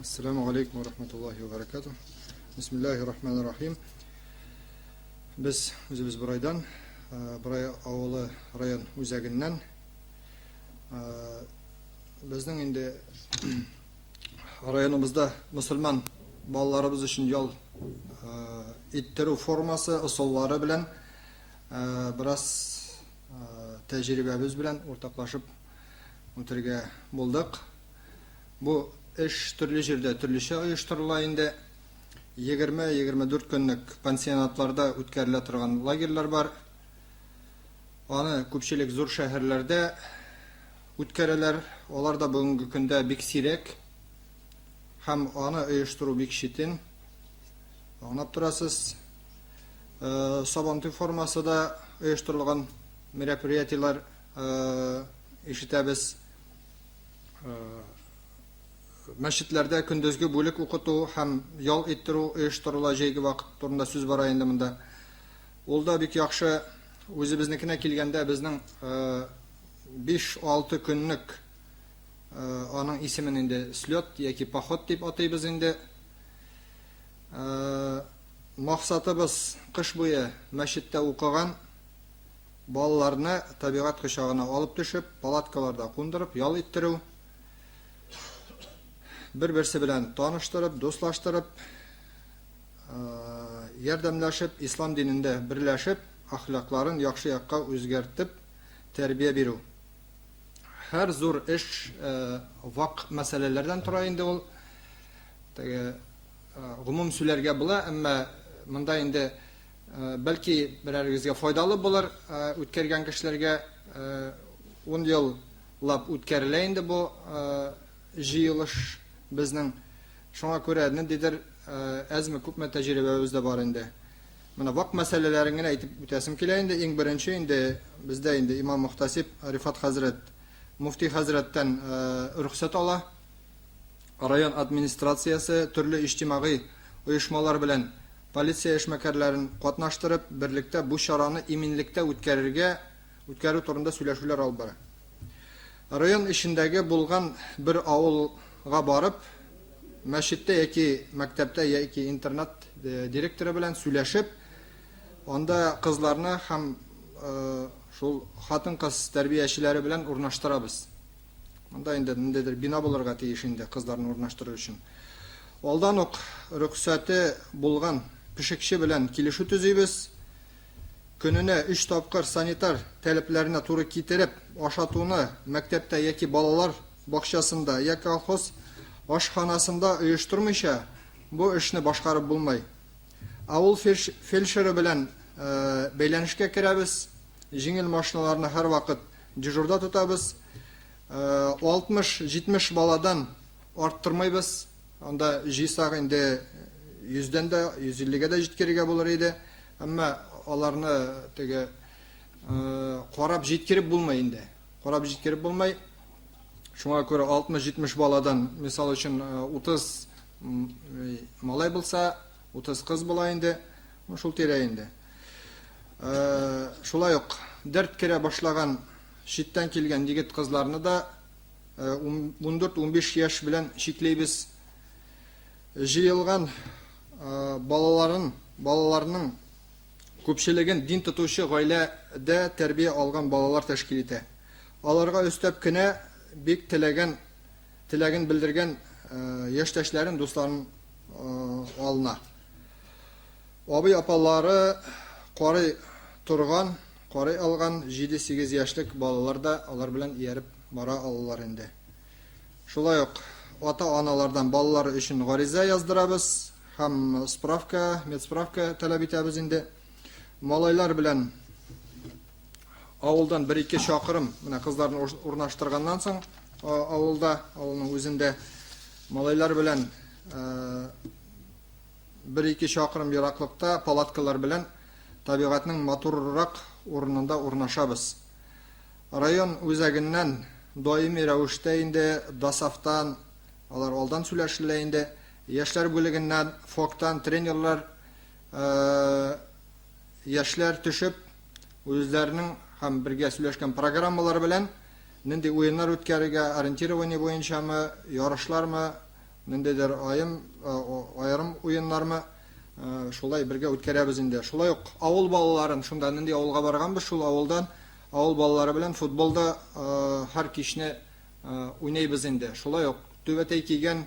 Ассаламу алейкум ва рахматуллахи ва баракатух. Бисмиллахи рахмани рахим. Без үзебез Борайдан, Борай авылы район үзәгеннән. Безнең инде районыбызда мусульман балаларыбыз өчен ял иттерү формасы, ысуллары белән бераз тәҗрибәбез белән уртаклашып үтергә булдык. Бу эш төрле җирдә төрлечә оештырыла инде. 20-24 көнлек пансионатларда үткәрелә торган лагерьлар бар. Аны күпчелек зур шәһәрләрдә үткәрәләр. Алар да бүгенге көндә бик сирәк. Һәм аны оештыру бик читен. Аңлап торасыз. Сабантуй формасы да оештырылган мероприятиеләр ишетәбез. Мәчетләрдә көндезге бүлек укыту һәм ял иттерү оештырыла, җәйге вакыт турында сүз бара инде монда. Ул да бик яхшы. Үзебезнекенә килгәндә, безнең 5-6 көнлек аның исемен инде слет яки поход дип атыйбыз инде. Максатыбыз кыш буе мәчеттә укыган балаларны табигать кочагына алып төшеп, палаткаларда кундырып, ял иттерү. Бер-берсе белән таныштырып, дуслаштырып, ярдәмләшеп, ислам динендә берләшеп, әхлакларын яхшы якка үзгәртеп, тәрбия бирү. Һәр зур эш вак мәсьәләләрдән тора инде ул. Теге гомум сүләргә була, әмма монда инде бәлки берәрегезгә файдалы булыр, үткәргән кешеләргә 10 еллап үткәрелә инде бу җыелыш безнең. Шуңа күрә ниндидер әзме-күпме тәҗрибәбез дә бар инде. Менә вак мәсьәләләрен генә әйтеп үтәсем килә инде. Иң беренче инде бездә инде имам-мөхтәсиб Рифат хәзрәт, мөфти хәзрәттән рөхсәт ала. Район администрациясе төрле иҗтимагый оешмалар белән полиция эшмәкәрләрен катнаштырып, берлектә бу чараны иминлектә үткәрергә, үткәрү турында сөйләшүләр алып бара. Район эчендәге булган бер авылга барып, мәчеттә яки мәктәптә яки интернат директоры белән сөйләшеп, анда кызларны һәм шул хатын-кыз тәрбиячеләре белән урнаштырабыз. Монда инде ниндидер бина булырга тиеш инде кызларны урнаштыру өчен. Алдан ук рөхсәте булган пешекче белән килешү төзибез. Көненә өч тапкыр санитар таләпләренә туры китереп ашатуны мәктәптә яки балалар бакчасында, я колхоз ашханасында оештырмыйча, бу эшне башкарып булмый. Авыл фельдшеры белән бәйләнешкә керәбез, җиңел машиналарны һәрвакыт дежурда тотабыз. 60-70 баладан арттырмыйбыз. Анда җыйсак инде йөздән дә, 150гә дә җиткерергә булыр иде. Әмма аларны теге карап җиткереп булмый инде. Карап җиткереп булмый. Шуңа күрә 60-70 баладан, мисал өчен, 30 малай булса, 30 кыз була инде. Шул тирә инде. Шулай ук дәрт керә башлаган читтән килгән егет-кызларны да 14-15 яшь белән чиклибез. Җыелган балаларын, балаларның күпчелеген дин тотучы гаиләдә тәрбия алган балалар тәшкил итә. Аларга өстәп кенә бик теләгән, теләген белдергән яшьтәшләрен, дусларын алына. Абый-апалары карый торган, карый алган 7-8 яшьлек балалар да алар белән ияреп бара алалар инде. Шулай ук ата-аналардан балалары өчен гариза яздырабыз һәм справка, медсправка таләп итәбез инде. Малайлар белән авылдан бер-ике чакрым, менә кызларны урнаштырганнан соң авылда, авылның үзендә малайлар белән бер-ике чакрым ераклыкта палаткалар белән табигатьнең матуррак урынында урнашабыз. Район үзәгеннән даими рәвештә инде ДОСАВтан, алар алдан сөйләшелә инде, яшьләр бүлегеннән, ФОКтан тренерлар, яшьләр төшеп, үзләренең һәм бергә сөйләшкән программалар белән нинди уеннар үткәрергә, ориентирование буенчамы, ярышлармы, ниндидер аем, аерым уеннармы, шулай бергә үткәрәбез инде. Шулай ук авыл балаларын, шунда нинди авылга барганбыз, шул авылдан авыл балалары белән футболда һәр кичне уйныйбыз инде. Шулай ук түбәтәй кигән,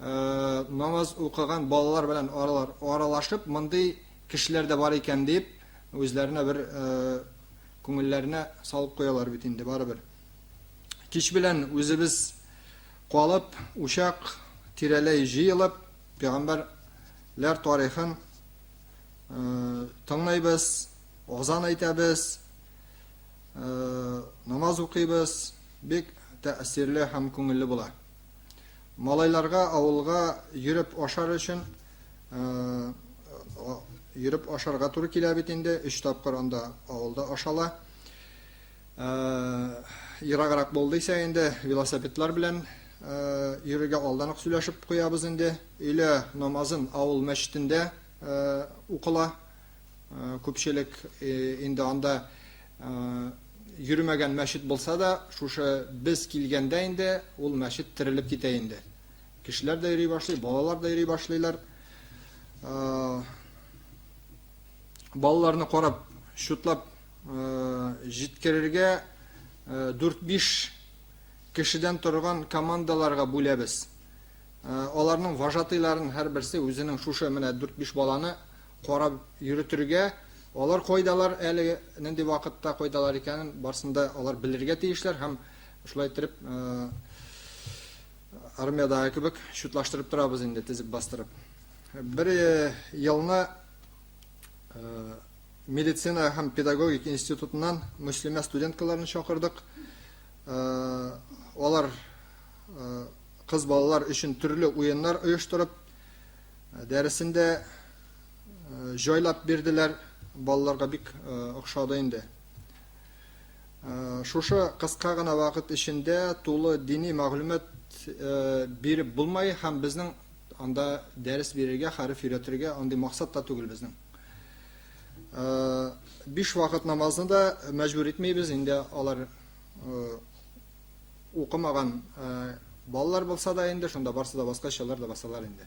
намаз укыган балалар белән аралашып, мондый кешеләр дә бар икән дип, үзләренә бер күңелләренә салып куялар бит инде барыбер. Кич белән үзебез калып, учак тирәләй җыелып, пәйгамбәрләр тарихын тыңлыйбыз, азан әйтәбез, намаз укыйбыз, бик тәэсирле һәм күңелле була. Малайларга авылга йөреп ашар өчен йөреп ашарга туры килә бит инде, өч тапкыр анда авылда ашала. Ераграк булды исә инде велосипедлар белән йөрергә алдан ук сөйләшеп куябыз инде. Өйлә намазын авыл мәчетендә укыла. Күпчелек инде анда йөрмәгән мәчет булса да, шушы без килгәндә инде ул мәчет терелеп китә инде. Кешеләр дә йөри башлый, балалар да йөри башлыйлар. Балаларны карап, чутлап җиткерергә 4-5 кешедән торган командаларга бүләбез. Аларның вожатыйларын һәрберсе үзенең шушы менә 4-5 баланы карап йөретергә, алар кайдалар әле, нинди вакытта кайдалар икәнен барсын да алар белергә тиешләр һәм шулай иттереп армиядәге кебек чутлаштырып торабыз инде, тезеп бастырып. Бер елны медицина һәм педагогик институтыннан мөслимә студенткаларын чакырдык. Алар кыз балалар өчен төрле уеннар оештырып, дәресен дә җайлап бирделәр. Балаларга бик охшады инде. Шушы кыска гына вакыт эчендә тулы дини мәгълүмат биреп булмай һәм безнең анда дәрес бирергә, хәреф өйрәтергә андый максат та түгел безнең. Биш вакыт намазны да мәҗбүр итмибез, инде алар укымаган балалар булса да инде, шунда барсы да баскач, алар да басалар инде.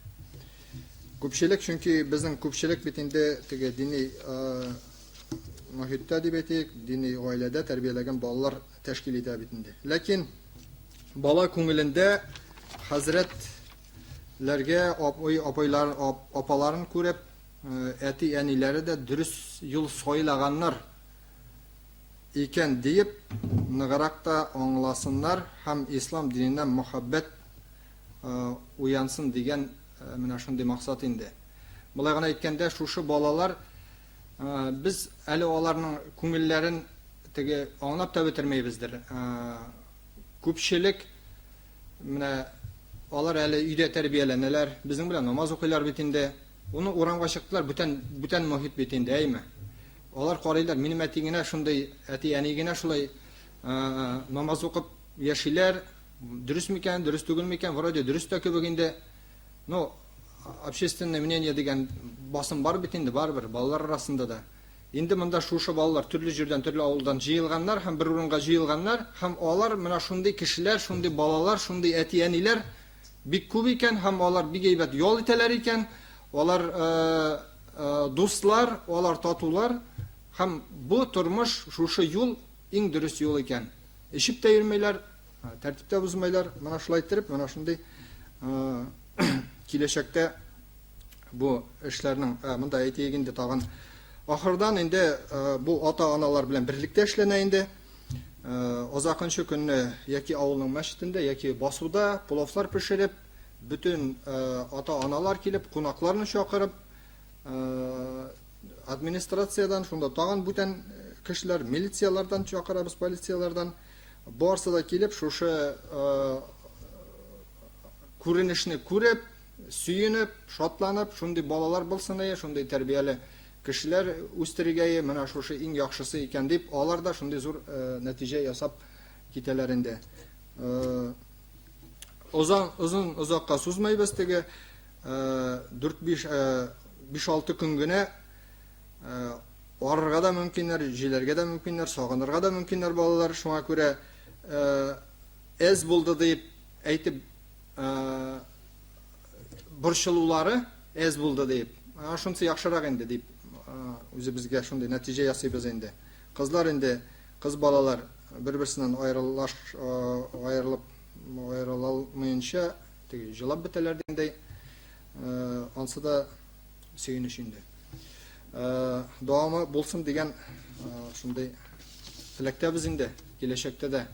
Күпчелек, чөнки безнең күпчелек бит инде теге дини мохиттә дип әйтик, дини гаиләдә тәрбияләгән балалар тәшкил итә бит инде. Ләкин бала күңелендә хәзрәтләргә апай, апайлар, апаларын күреп, әти-әниләре дә дөрес юл сайлаганнар икән диеп, ныграк та аңласыннар һәм ислам диненә мөхәббәт уянсын дигән менә шундый максат инде. Болай гына әйткәндә, шушы балалар без әле аларның күңелләрен теге аңлап та бетермәйбездер. Күпчелек менә алар әле өйдә тәрбияләнәләр, безнең белән намаз укыйлар бит инде. Уны урамга чыктылар, бүтән бүтән мохит бит инде, әйме? Алар карыйлар, минем әти генә шундый, әти-әни генә шулай намаз укып яшиләр. Дөрес микән, дөрес түгел микән? Вроде дөрес тә кебек инде. Ну, общественное мнение дигән басым бар бит инде, барыбер, балалар арасында да. Инде монда шушы балалар төрле җирдән, төрле авылдан җыелганнар һәм бер урынга җыелганнар һәм алар менә шундый кешеләр, шундый балалар, шундый әти-әниләр бик күп икән һәм алар бик әйбәт ял итәләр икән. Алар дуслар, алар татулар һәм бу тормыш, шушы юл иң дөрес юл икән. Эчеп тә йөрмиләр, тәртип тә бозмыйлар. Менә шулай иттереп, менә шундый киләчәктә бу эшләрнең, монда әйтик инде тагын ахырдан инде бу ата-аналар белән берлектә эшләнә инде. Озакынчы көнне яки авылның мәчетендә, яки басуда пловлар пешереп, бөтен ата-аналар килеп, кунакларны чакырып, администрациядән, шунда тагын бүтән кешеләр, милицияләрдән чакырабыз, полицияләрдән. Барсы да килеп, шушы күренешне күреп, сөенеп, шатланып, шундый балалар булсын ие, шундый тәрбияле кешеләр үстерергә, менә шушы иң яхшысы икән дип, алар да шундый зур нәтиҗә ясап китәләр инде. Озын, озын озакка сузмайбыз теге 4-5 5-6 көн генә арырга да мөмкиннәр, җиләргә дә мөмкиннәр, сагынырга да мөмкиннәр балалар. Шуңа күрә әз булды дип әйтеп борчылулары әз булды диеп. Шунысы яхшырак инде дип үзебезгә шундый нәтиҗә ясыйбыз инде. Кызлар инде, кыз балалар бер-берсеннән аерылаш, аерылып, аерыла алмыенча теге җылап бетәләр дигәндәй, ансы да сөенеч инде. Дәвамы булсын дигән шундый теләктәбез инде киләчәктә дә.